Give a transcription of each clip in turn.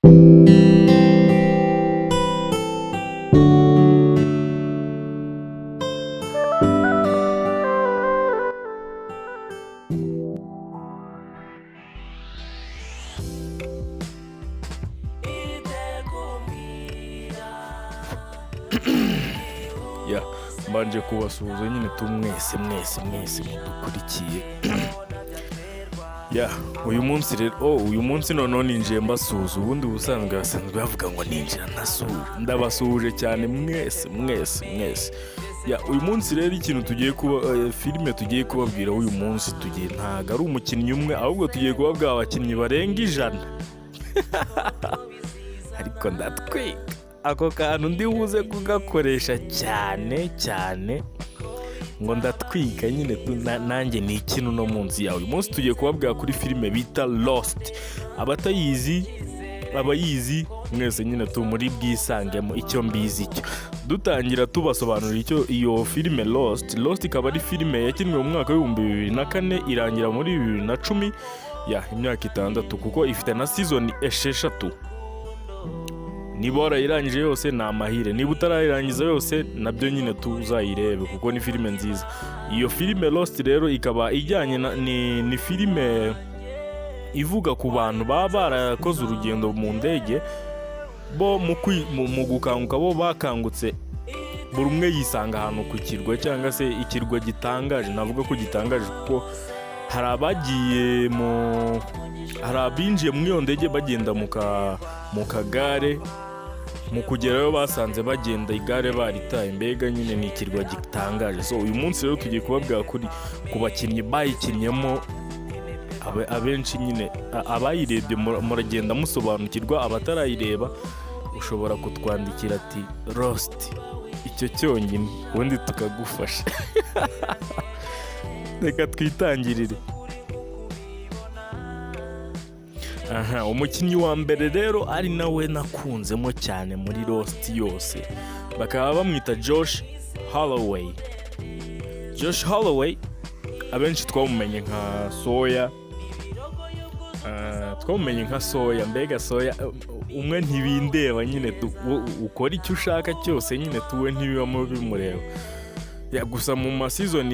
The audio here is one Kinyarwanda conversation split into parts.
Ya, mbanje kubasuhuza nyine tu, mwese mwese mwese mudukurikiye. Ya, uyu munsi rero, oh, uyu munsi noneho ninjiye mbasuhuza. Ubundi ubusanzwe basanzwe bavuga ngo ninjira ntasuhuje. Ndabasuhuje cyane mwese mwese mwese. Ya, uyu munsi rero ikintu tugiye kuba, filime tugiye kubabwira uyu munsi, tugiye, ntabwo ari umukinnyi umwe, ahubwo tugiye kubabwira abakinnyi barenga 100. Ariko ndatwika ako kantu, ndi buze kugakoresha cyane cyane ngo ndatwika nyine tu, nanjye ni ikintu uno munsi yawe. Uyu munsi tugiye kubabwira kuri filime bita Lost. Abatayizi, abayizi mwese nyine tu muri bwisangemo icyo mbizi. Icyo dutangira tubasobanurira icyo iyo filime Lost. Lost ikaba ari filime yakinwe mu mwaka wa 2004, irangira muri 2010. Ya, imyaka 6, kuko ifite na season 6. Niba warayirangije yose ni amahire, niba utarayirangiza yose nabyo nyine tuzayirebe, kuko ni filime nziza. Iyo filime Lost rero ikaba ijyanye na, ni filime ivuga ku bantu baba barakoze urugendo mu ndege, bo mu gukanguka bo bakangutse buri umwe yisanga ahantu ku kirwa, cyangwa se ikirwa gitangaje. Navuga ko gitangaje kuko hari abagiye mu hari abinjiye muri iyo ndege bagenda mu kagare, mu kugerayo basanze bagenda igare baritaye. Mbega nyine ni ikirwa gitangaje. So uyu munsi rero tugiye kubabwira ku bakinnyi bayikinnyemo. Abenshi nyine abayirebye muragenda musobanukirwa. Abatarayireba ushobora kutwandikira ati "Lost", icyo cyonyine, ubundi tukagufasha. Reka twitangirire. Aha, umukinnyi wa mbere rero, ari nawe nakunzemo cyane muri Lost yose, bakaba bamwita Josh Holloway. Josh Holloway abenshi twamumenye nka Sawyer. Ah, twamumenye nka Sawyer. Mbega Sawyer, umwe ntibindeba nyine, ukora icyo ushaka cyose nyine tuwe, ntibibamo bimureba. Ya, gusa mu ma season,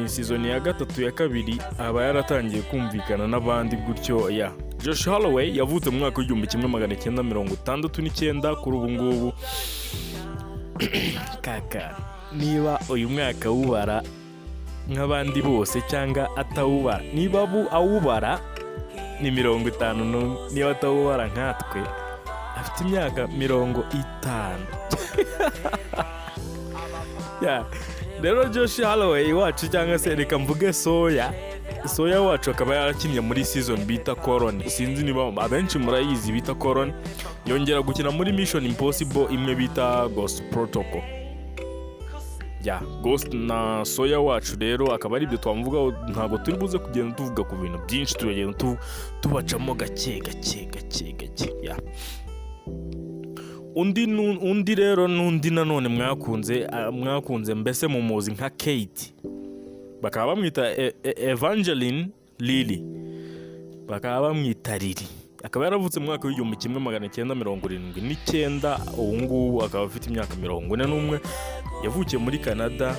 season ya gatatu, ya kabiri, aba yaratangiye kumvikana n'abandi gutyo. Ya, Josh Holloway yavutse mu mwaka wa 1969. Kuri ubu ngubu kaka, niba uyu mwaka wubara nk'abandi bose cyangwa atawubara, niba awubara ni 51, niba atawubara nkatwe afite imyaka 50. Ya, rero Josh Holloway wacu, cyangwa se reka mvuge Sawyer, Sawyer wacu akaba yarakinnye muri season bita Colony, sinzi niba abenshi murayizi, bita Colony. Yongera gukina muri Mission Impossible imwe bita Ghost Protocol. Ya, Ghost na Sawyer wacu rero akaba ari ibyo twamuvugaho. Ntabwo turi buze kugenda tuvuga ku bintu byinshi, turagenda tubacamo gake gake gake gake. Ya, undi rero n'undi nanone mwakunze, mwakunze mbese mumuzi nka Kate, bakaba bamwita Evangeline Lilly, bakaba bamwita Lily. Akaba yaravutse mu mwaka wa 1979, ubu ngubu akaba afite imyaka 41. Yavukiye muri Canada,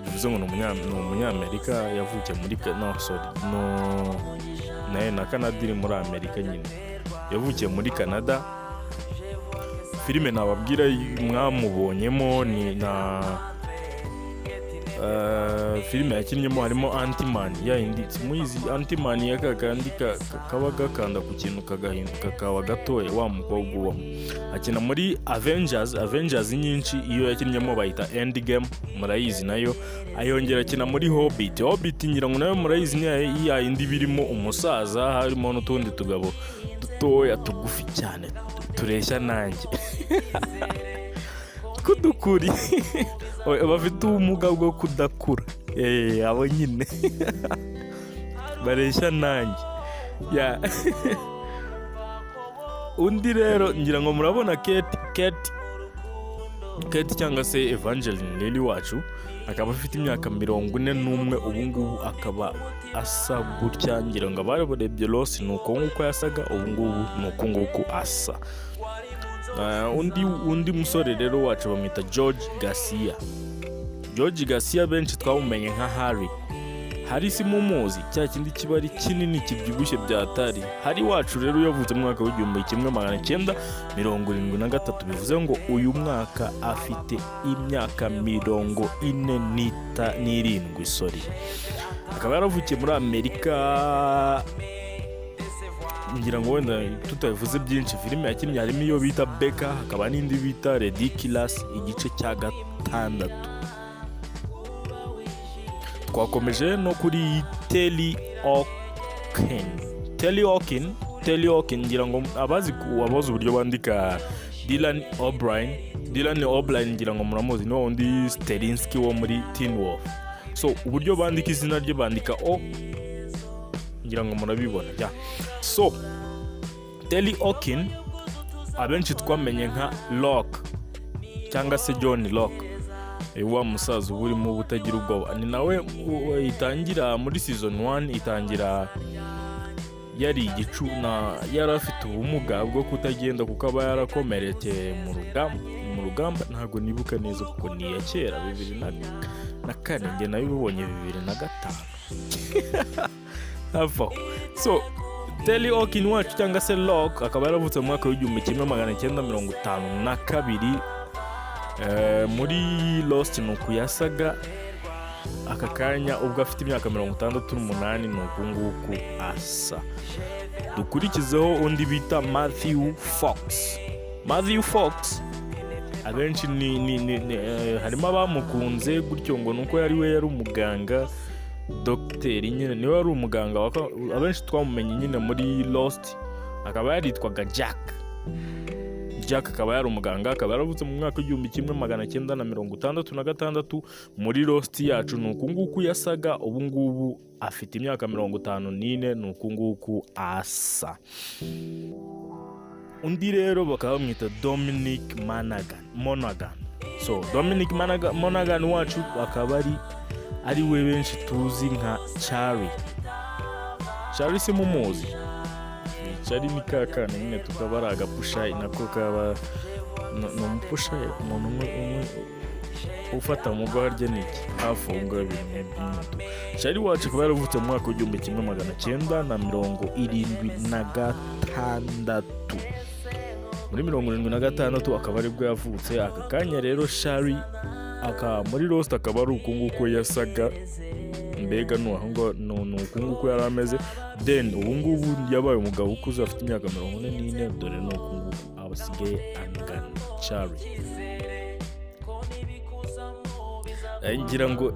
bivuze ngo ni umunyamerika. Yavukiye muri no, sorry, no, nayo na Canada iri muri Amerika nyine. Yavukiye muri Canada. Filime nababwira mwamubonyemo ni na filime yakinnyemo harimo Ant-Man, ya yindi muyizi, Ant-Man ya kakandi kaba gakanda ku kintu kagahinduka kaba gatoya, wa mukobwa ubamo. Akina muri Avengers, Avengers nyinshi, iyo yakinnyemo bayita Endgame, murayizi nayo. Ayongera akina muri Hobbit. Hobbit ngira ngo nayo murayizi, ni ya yindi birimo umusaza, harimo n'utundi tugabo dutoya tugufi cyane tureshya nanjye tw'udukuri. Oya, bafite ubumuga bwo kudakura. Abo nyine bareshya nanjye. Ya, undi rero ngira ngo murabona Kate, Kate. Kate cyangwa se Evangeline Lilly wacu akaba afite imyaka 41 ubu ngubu, akaba asa gutya. Ngira ngo abarebye Lost, ni uko nguko yasaga, ubu ngubu ni uku nguku asa. Undi musore rero wacu bamwita George Garcia. George Garcia benshi twamumenye nka Harry. Harry si mumuzi, cya kindi kiba ari kinini kibyibushye bya tari. Harry wacu rero yavutse mu mwaka w'1973, bivuze ngo uyu mwaka afite imyaka 47, sorry. Akaba yaravukiye muri Amerika. Ngira ngo wenda tutabivuze byinshi, filime yakinnye harimo iyo bita Becker, hakaba n'indi bita Ridiculous igice cya gatandatu. Twakomeje no kuri Terry O'Quinn. Terry O'Quinn, Terry O'Quinn, ngira ngo abazi uburyo bandika Dylan O'Brien. Dylan O'Brien ngira ngo muramuzi, ni wa wundi Stilinski wo muri Teen Wolf. So uburyo bandika izina rye, bandika O, ngira ngo murabibona ya. So Terry O'Quinn abenshi twamenye nka Locke cyangwa se John Locke, wa musaza uba urimo utagira ubwoba. Ni nawe itangira muri season 1, itangira yari igicu na yari afite ubumuga bwo kutagenda kuko aba yarakomerekeye mu rugamba. Ntabwo nibuka neza kuko ni iya kera, 2004, njye nabibonye 2005, hafi aho. So Terry O'Quinn wacu cyangwa se Locke akaba yaravutse mu mwaka w'1952. Muri Lost ni uku yasaga, aka kanya ubwo afite imyaka 68 ni uku nguku asa. Dukurikizeho undi bita Matthew Fox. Matthew Fox abenshi ni harimo abamukunze gutyo ngo nuko yari we yari umuganga, dogiteri nyine, niwe wari umuganga abenshi twamumenye nyine muri Lost, akaba yaritwaga Jack. Jack akaba yari umuganga, akaba yaravutse mu mwaka w'1966. Muri Lost yacu ni uku nguku yasaga, ubu ngubu afite imyaka 54, ni uku nguku asa. Undi rero bakaba bamwita Dominic Monaghan. So Dominic Monaghan wacu akaba ari we benshi tuzi nka Charlie. Charlie si mumuzi? Charlie ni ka kana nyine tukaba ari agapushayi, nako kaba ni umupushayi, umuntu umwe umwe ufata mu harya ni iki hafi aho ngaho, ibintu nk'ibyo. Charlie wacu akaba yaravutse mu mwaka w'1976, muri 76 akaba aribwo yavutse. Aka kanya rero Charlie aka muri Lost akaba ari uku nguku yasaga, mbega ni aho ngaho, ni uku nguku yari ameze. Then ubu ngubu yabaye umugabo ukuze, afite imyaka 44, dore ni uku nguku aba asigaye angana Charlie. Ngira ngo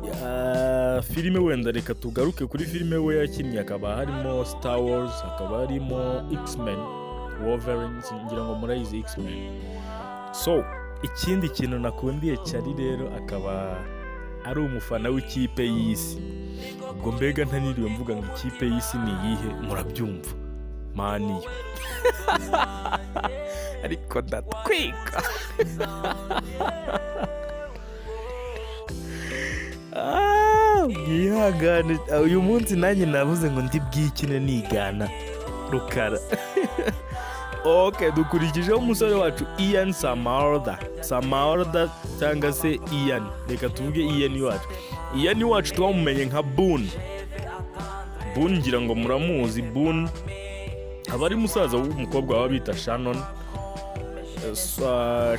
filime, wenda reka tugaruke kuri filime we yakinnye, hakaba harimo Star Wars, hakaba harimo X-Men Wolverine, ngira ngo murayizi X-Men. So ikindi kintu nakundiye Charlie rero, akaba ari umufana w'ikipe y'isi. Ubwo mbega ntaniriwe mvuga ngo ikipe y'isi ni iyihe, murabyumva, Man U. Ariko ndatwika. Ah, mwihangane, uyu munsi nanjye navuze ngo ndi bwikine nigana Rukara. Ok, dukurikijeho umusore wacu Ian Somerhalder. Somerhalder cyangwa se Ian, reka tuvuge Ian wacu. Ian wacu twamumenye nka Boone. Boone ngira ngo muramuzi. Boone aba ari musaza w'umukobwa baba bita Shannon.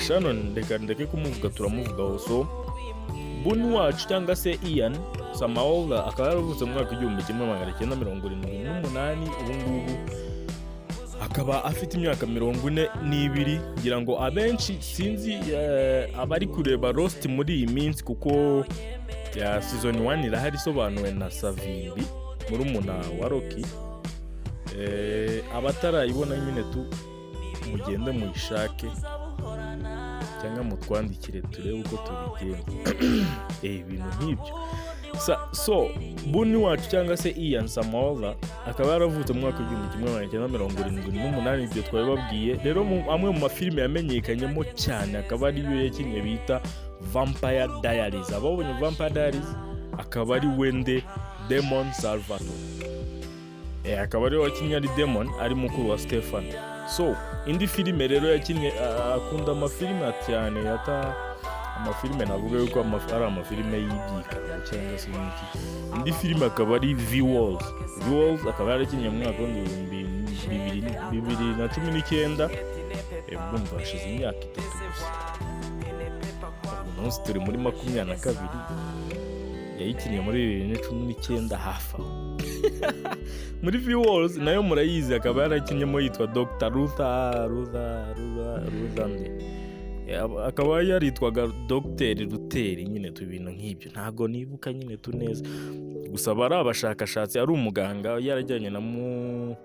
Shannon reka ndeke kumuvuga, turamuvugaho. So Boone wacu cyangwa se Ian Somerhalder akaba yaravutse mu mwaka w'1978, ubu ngubu akaba afite imyaka 42. Ngira ngo abenshi sinzi abari kureba Lost muri iyi minsi, kuko ya season 1 irahari isobanuwe na Savimbi, murumuna wa Rocky. Abatarayibona nyine tu mugende muyishake cyangwa mutwandikire turebe uko tubigenza, ibintu nk'ibyo. So Boone wacu cyangwa se Ian Somerhalder akaba yaravutse mu mwaka w'1978, ibyo twabibabwiye. Rero amwe mu mafilime yamenyekanyemo cyane akaba ariyo yakinnye bita Vampire Diaries. Ababonye Vampire Diaries, akaba ari wende Damon Salvatore. Akaba ariwe wakinnye ari Damon, ari mukuru wa Stefan. So indi filime rero yakinnye, akunda amafilime cyane, yata amafilime navuga yuko ari amafilime y'ibyikango cyangwa se n'iki. Indi filime akaba ari V Walls. V Walls akaba yarakinnye mu mwaka w'ibihumbi 2019. Urumva hashize imyaka 3 gusa, uyu munsi turi muri 22, yayikinnye muri 2019 hafi aho. Muri V Walls nayo murayizi, akaba yarakinnyemo yitwa Dr Luther, Luther, Luther, Luther nde? Akaba yaritwaga Dr Luther nyine tu, ibintu nk'ibyo, ntabwo nibuka nyine tu neza. Gusa aba ari abashakashatsi, ari umuganga yarajyanye na mu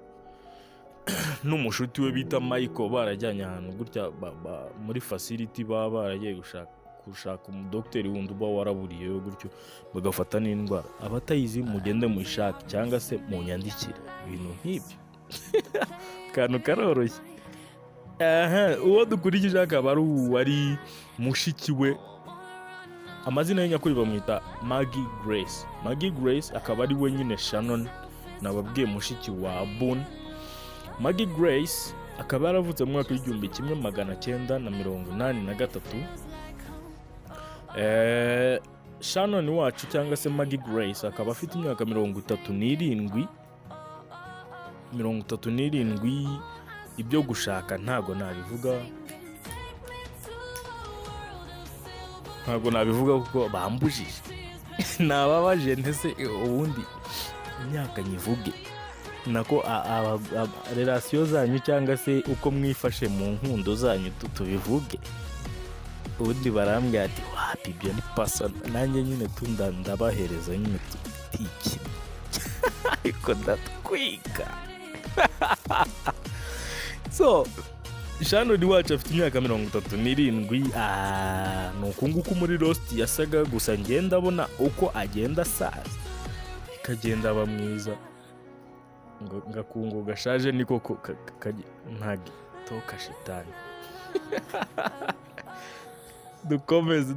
n'umushuti we bita Michael, barajyanye ahantu gutya muri facility, baba baragiye gushaka umudogiteri wundi uba waraburiyeyo gutyo, bagafata n'indwara. Abatayizi mugende muyishake cyangwa se munyandikire, ibintu nk'ibyo, akantu karoroshye. Aha uwo dukurikije akaba ari uwari mushiki we. Amazina ye nyakuri bamwita Maggie Grace. Maggie Grace akaba ari we nyine Shannon nababwiye, mushiki wa Boone. Maggie Grace akaba yaravutse mu mwaka w'1983. Shannon wacu cyangwa se Maggie Grace akaba afite imyaka 37, 37. Ibyo gushaka ntago nabivuga, ntabwo nabivuga kuko bambujije. Nababaje ntese ubundi imyaka nyivuge nako relation zanyu cyangwa se uko mwifashe mu nkundo zanyu tubivuge? Ubundi barambwira ati: "Wapi, ibyo ni personal." Nanjye nyine tunda ndabahereza nyine tutikina, ariko ndatwika. So Shannon wacu afite imyaka 37. Ni uku nguku muri Lost yasaga, gusa ngenda abona uko agenda asaza ikagenda aba mwiza, ngo ngakungu gashaje niko nta toka shitani. Dukomeze,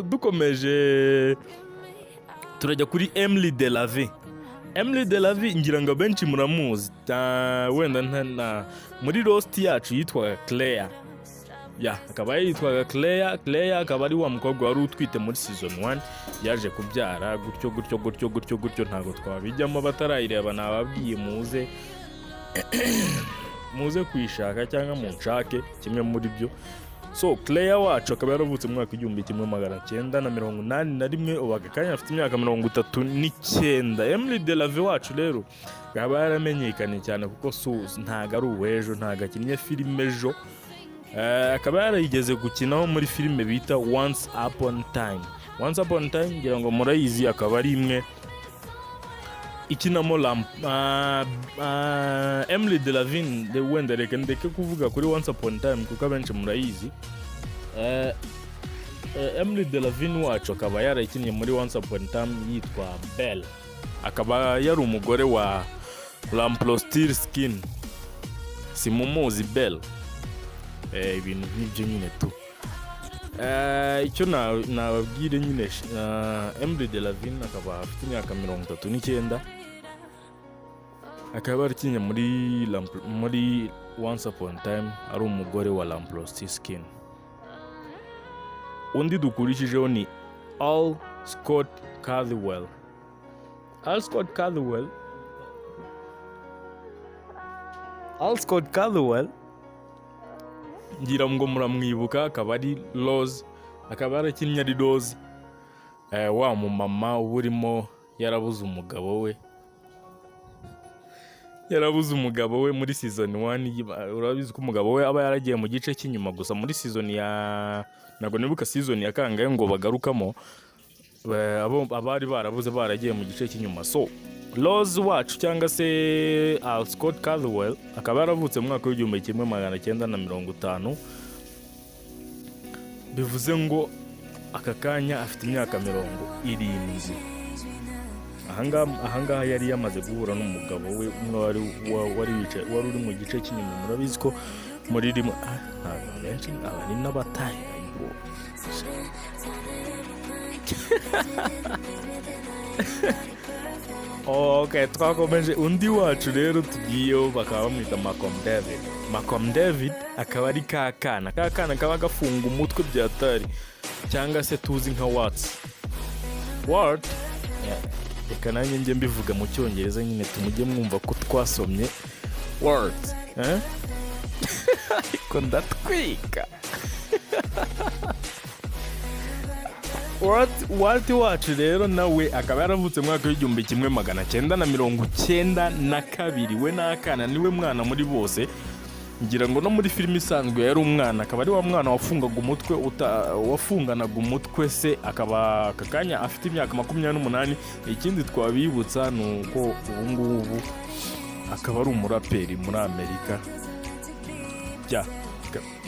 dukomeje turajya kuri Emily Delavie. Emily Delavie ngira ngo abenshi muramuzi. Wenda muri Lost yacu yitwaga Claire. Ya, akaba yitwaga Claire. Claire akaba ari wa mukobwa wari utwite muri season 1, yaje kubyara gutyo gutyo gutyo gutyo gutyo, ntabwo twabijyamo. Batarayireba nababwiye muze kuyishaka cyangwa munshake, kimwe muri byo. So Claire wacu akaba yaravutse mu mwaka w'1981, ubu aka kanya afite imyaka 39. Emily Delavie wacu rero akaba yaramenyekanye cyane kuko ntago ari uw'ejo, ntago akinnye filime ejo. Akaba yarigeze gukinaho muri filime bita Once Upon Time. Once Upon Time ngira ngo murayizi, akaba ari imwe ikinamo Emily Delavine. Wenda reka ndeke kuvuga kuri Once Upon Time kuko abenshi murayizi. Emily Delavine wacu akaba yarayikinnye muri Once Upon Time yitwa Belle, akaba yari umugore wa Rumpelstiltskin. Simumuzi Belle? Ibintu nk'ibyo nyine tu. Icyo nababwire nyine, Emily Delavine akaba afite imyaka 39, akaba yarakinnye muri Once Upon Time ari umugore wa Rumpelstiltskin. Undi dukurikijeho ni Al Scott Caldwell. Al Scott Caldwell, Al Scott Caldwell ngira ngo muramwibuka, akaba ari Rose, akaba yarakinnye ari Rose, wa mumama uba urimo yarabuze umugabo we, yarabuze umugabo we muri season 1. Urabizi ko umugabo we aba yaragiye mu gice cy'inyuma gusa muri season ya, ntabwo nibuka season ya kangahe ngo bagarukamo, abo abari barabuze baragiye mu gice cy'inyuma. So Rose wacu cyangwa se Al Scott Caldwell akaba yaravutse mu mwaka w'1950, bivuze ngo aka kanya afite imyaka 70. Ahangaha yari yamaze guhura n'umugabo we umwe wari wicaye, wari uri mu gice cy'inyuma. Murabizi ko muri rimwe, ntabwo benshi aba ari n'abatayi bayibonye. Ok, twakomeje. Undi wacu rero tugiyeho bakaba bamwita Malcolm David. Malcolm David akaba ari ka kana kaba gafunga umutwe byatari, cyangwa se tuzi nka Walt. Walt, reka nanjye njye mbivuga mu Cyongereza nyine, tumujye mwumva ko twasomye Walt, eh? Ariko ndatwika. Walt wacu rero nawe akaba yaravutse mu mwaka w'1992. We n'akana, niwe mwana muri bose. Ngira ngo no muri filime isanzwe yari umwana, akaba ari wa mwana wafungaga umutwe, wafunganaga umutwe se. Akaba aka kanya afite imyaka 28. Ikindi twabibutsa ni uko ubu ngubu akaba ari umuraperi muri Amerika. Ya,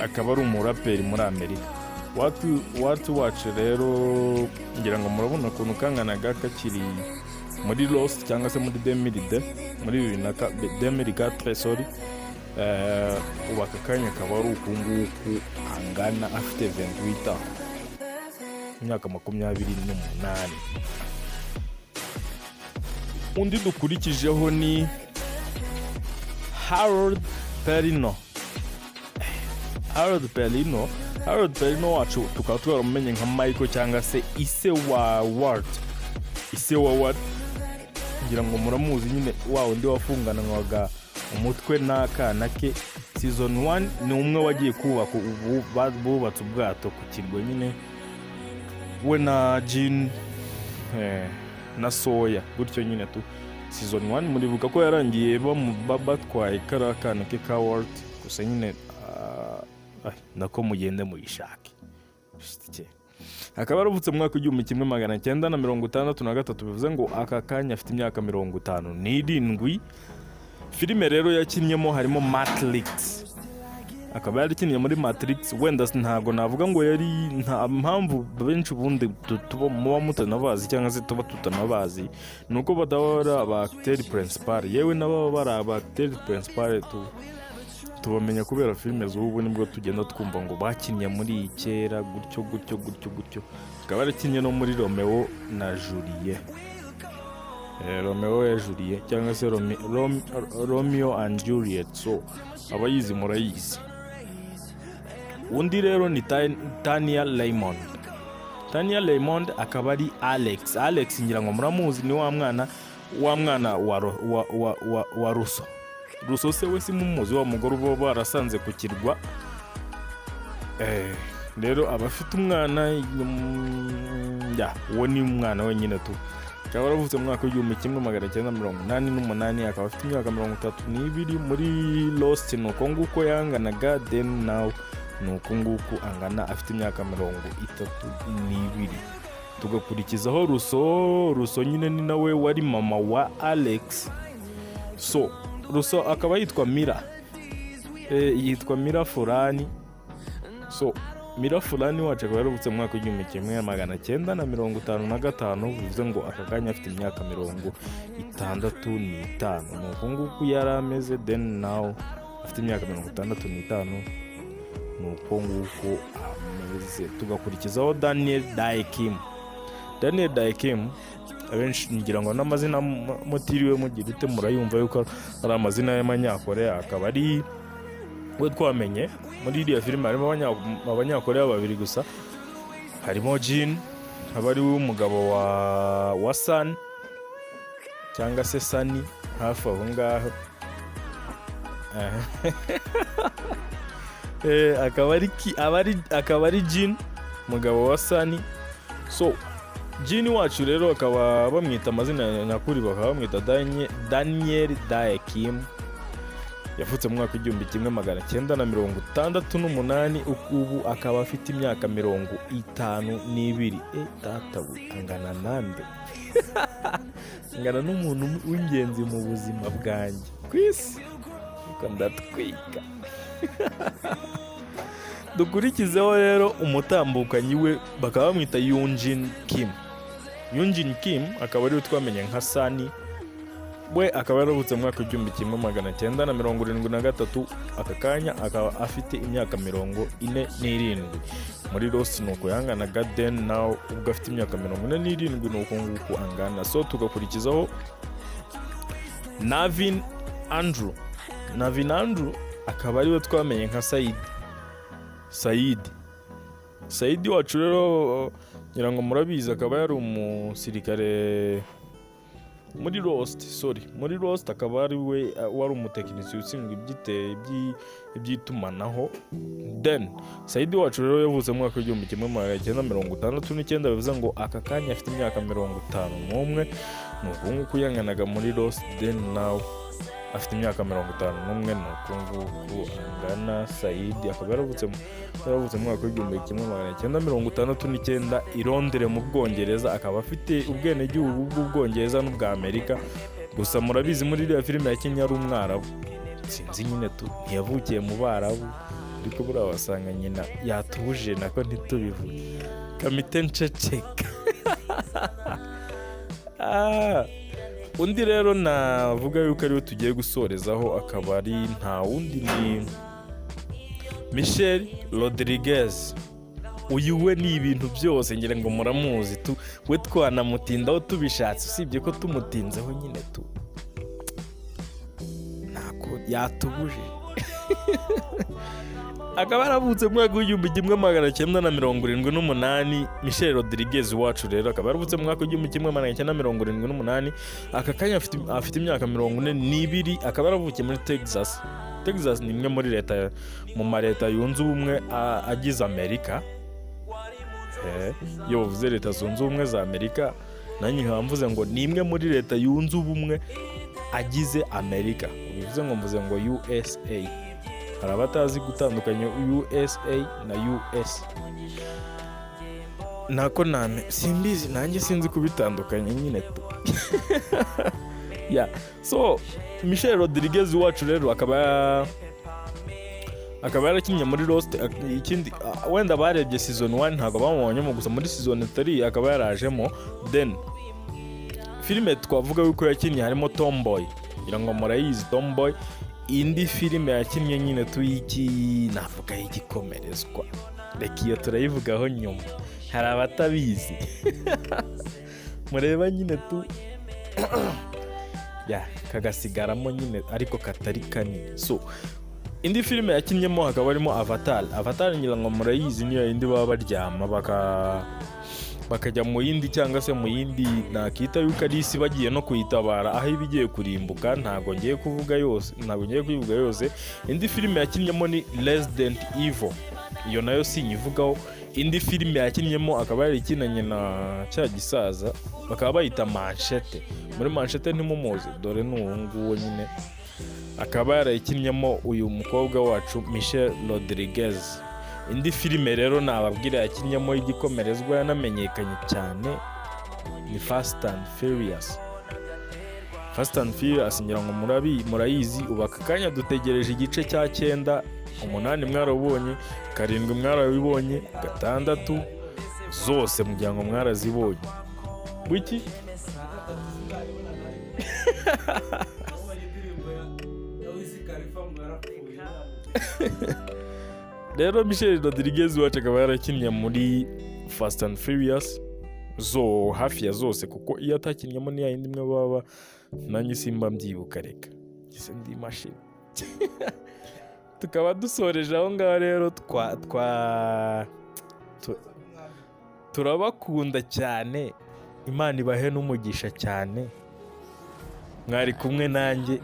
akaba ari umuraperi muri Amerika. Walt wacu rero ngira ngo murabona ukuntu kanganaga kakiri muri Lost, cyangwa se muri 2002, muri bibiri na 2004, sorry. Ubu aka kanya akaba ari uku nguku angana, afite 28 ans, imyaka 28. Undi dukurikijeho ni Harold Perrineau. Harold Perrineau, Harold Perrineau wacu tukaba twaramumenye nka Michael, cyangwa se ise wa Walt. Ise wa Walt ngira ngo muramuzi nyine, wa wundi wafunganwaga umutwe n'akana ke. Season 1 ni umwe wagiye kubaka, ubu bubatse ubwato ku kirwa nyine, we na Jin, na Sawyer gutyo nyine tu. Season 1 muribuka ko yarangiye batwaye kariya kana ke ka Walt gusa nyine. Ay, nako mugende muyishake. Shit. Akaba yaravutse mu mwaka w'1963, bivuze ngo aka kanya afite imyaka 57. Filime rero yakinnyemo harimo Matrix, akaba yarakinnye muri Matrix. Wenda ntabwo navuga ngo yari, nta mpamvu benshi ubundi tuba muba mutanabazi cyangwa se tuba tutanabazi, ni uko bataba bari aba acteur principal. Yewe n'ababa bari aba acteur principal tubamenya kubera filime z'ubu, nibwo tugenda twumva ngo bakinnye muri iyi kera, gutyo gutyo gutyo gutyo. Akaba yarakinnye no muri Romeo na Juliet. Romeo ya Juliet, cyangwa se Romeo and Juliet. So abayizi murayizi. Undi rero ni Tanya Raymond. Tanya Raymond akaba ari Alex. Alex ngira ngo muramuzi, ni wa mwana wa Rousseau. Rousseau se we simumuzi, wa mugore uba barasanze ku kirwa. Rero aba afite umwana, ya, uwo ni umwana wenyine tu. Akaba yaravutse mu mwaka w'1988, akaba afite imyaka 32. Muri Lost ni uko nguko yanganaga, then now ni uko nguko angana, afite imyaka 32. Tugakurikizaho Rousseau. Rousseau nyine ni nawe wari mama wa Alex. So Rousseau akaba yitwa Mira. Yitwa Mira Furlan. So Mira Furlan wacu akaba yaravutse mu mwaka w'1955, bivuze ngo aka kanya afite imyaka 65. Ni uku nguku yari ameze, then now afite imyaka 65, ni uko nguko ameze. Tugakurikizaho Daniel Dae Kim. Daniel Dae Kim, abenshi ngira ngo n'amazina mutiriwe mugira ute murayumva yuko ari amazina y'Amanyakoreya. Akaba ari we twamenye muri iriya filime. Harimo Abanyakoreya babiri gusa, harimo Jin, aba ari we umugabo wa San, cyangwa se Sani, hafi aho ngaho. Akaba ari Jin, umugabo wa Sani. So Jin wacu rero akaba bamwita amazina nyakuri, bakaba bamwita Daniel Dae Kim. Yavutse mu mwaka w'1968, ubu akaba afite imyaka 52. E data we, angana nande? Angana n'umuntu w'ingenzi mu buzima bwanjye ku isi. Ariko ndatwika. Dukurikizeho rero umutambukanyi we, bakaba bamwita Yunjin Kim. Yunjin Kim akaba ariwe twamenye nka Sunny, we akaba yaravutse mu mwaka w'1973, aka kanya akaba afite imyaka 47. Muri Lost ni uko yanganaga, then now ubwo afite imyaka 47 ni uko nguko angana. So tugakurikizaho Navin Andrew. Navin Andrew akaba ariwe twamenye nka Sayid. Sayid wacu rero ngira ngo murabizi, akaba yari umusirikare muri Lost, sorry, muri Lost akaba ari we wari umutekinisiye ushinzwe iby'itumanaho. Then Sayidi wacu rero yavutse mu mwaka w'1969, bivuze ngo aka kanya afite imyaka 51. Ni uku nguku yanganaga muri Lost, then now afite imyaka 51, ni uku nguku angana. Sayidi akaba yaravutse mu mwaka w'1969 i Londres mu Bwongereza, akaba afite ubwenegihugu bw'Ubwongereza n'ubwa Amerika. Gusa murabizi, muri iriya filime yakinnye ari Umwarabu, sinzi nyine tu, ntiyavukiye mu Barabu, ariko buriya wasanga nyina yatubujije nako ntitubivuge. Kamite nceceka. Ah, undi rero navuga yuko ariwe tugiye gusorezaho akaba ari nta wundi, ni Michelle Rodriguez. Uyu we ni ibintu byose, ngira ngo muramuzi tu, we twanamutindaho tubishatse, usibye ko tumutinzeho nyine tu ntako yatubuje. Akaba yaravutse mu mwaka w'1978. Michelle Rodriguez wacu rero akaba yaravutse mu mwaka w'1978, aka kanya afite imyaka 42, akaba yaravukiye muri Texas. Texas ni imwe muri leta, mu ma leta yunze ubumwe agize Amerika. Iyo bavuze Leta Zunze Ubumwe za Amerika, nanjye nkaba mvuze ngo ni imwe muri leta yunze ubumwe agize Amerika, bivuze ngo mvuze ngo USA. Hari abatazi gutandukanya USA na US, nako name simbizi, nanjye sinzi kubitandukanya nyine tu. Yeah, so Michelle Rodriguez wacu rero akaba yarakinnye muri Lost. Ikindi, wenda barebye season 1 ntabwo bamubonyemo, gusa muri season 3 akaba yarajemo. Then filime twavuga yuko yakinnye harimo Tomboy, ngira ngo murayizi Tomboy. Indi filime yakinnye nyine tuyiki navuga y'igikomerezwa, reka iyo turayivugaho nyuma, hari abatabizi mureba nyine tu ya kagasigaramo nyine ariko katari kanini. So indi filime yakinnyemo hakaba harimo Avatar. Avatar ngira ngo murayizi, niyo yindi baba baryama bakajya mu yindi, cyangwa se mu yindi nakita yuko ari isi, bagiye no kuyitabara aho iba igiye kurimbuka. Ntabwo ngiye kuvuga yose, ntabwo ngiye kuyivuga yose. Indi filime yakinnyemo ni Resident Evil, iyo nayo sinyivugaho. Indi filime yakinnyemo akaba yarikinanye na cya gisaza, bakaba bayita Machete. Muri Machete ntimumuzi? Dore ni uwo nguwo nyine, akaba yarayikinnyemo uyu mukobwa wacu Michelle Rodriguez. Indi filime rero nababwira yakinnyemo y'igikomerezwa yanamenyekanye cyane ni Fast and Furious. Fast and Furious ngira ngo murayizi. Ubu aka kanya dutegereje igice cya cyenda. Umunani mwarabonye, karindwi mwarabibonye, gatandatu zose mugira ngo mwarazibonye. Wiki Sinayibona na rimwe. Nabonye indirimbo ya Wiz Khalifa ngo yarapfuye. Rero Michelle Rodriguez wacu akaba yarakinnye muri Fast and Furious zo hafi ya zose, kuko iyo atakinnyemo ni yindi imwe baba nanjye simba mbyibuka, reka ngeze ndi imashini. Tukaba dusoreje aho ngaho rero, twa twa tu- turabakunda cyane, Imana ibahe n'umugisha cyane. Mwari kumwe nanjye,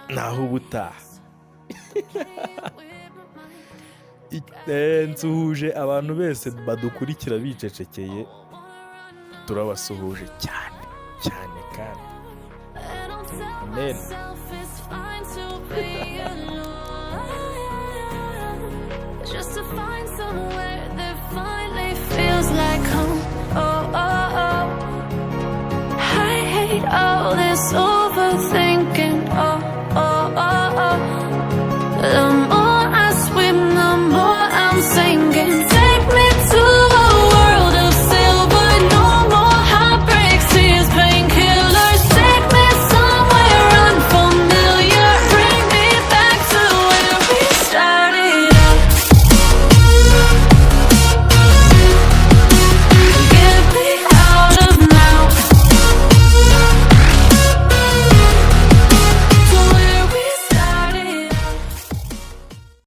naho ubutaha. Nsuhuje abantu bese badukurikira bicecekeye, turabasuhuje cyane cyane kandi amen. Myself it's fine to be alone.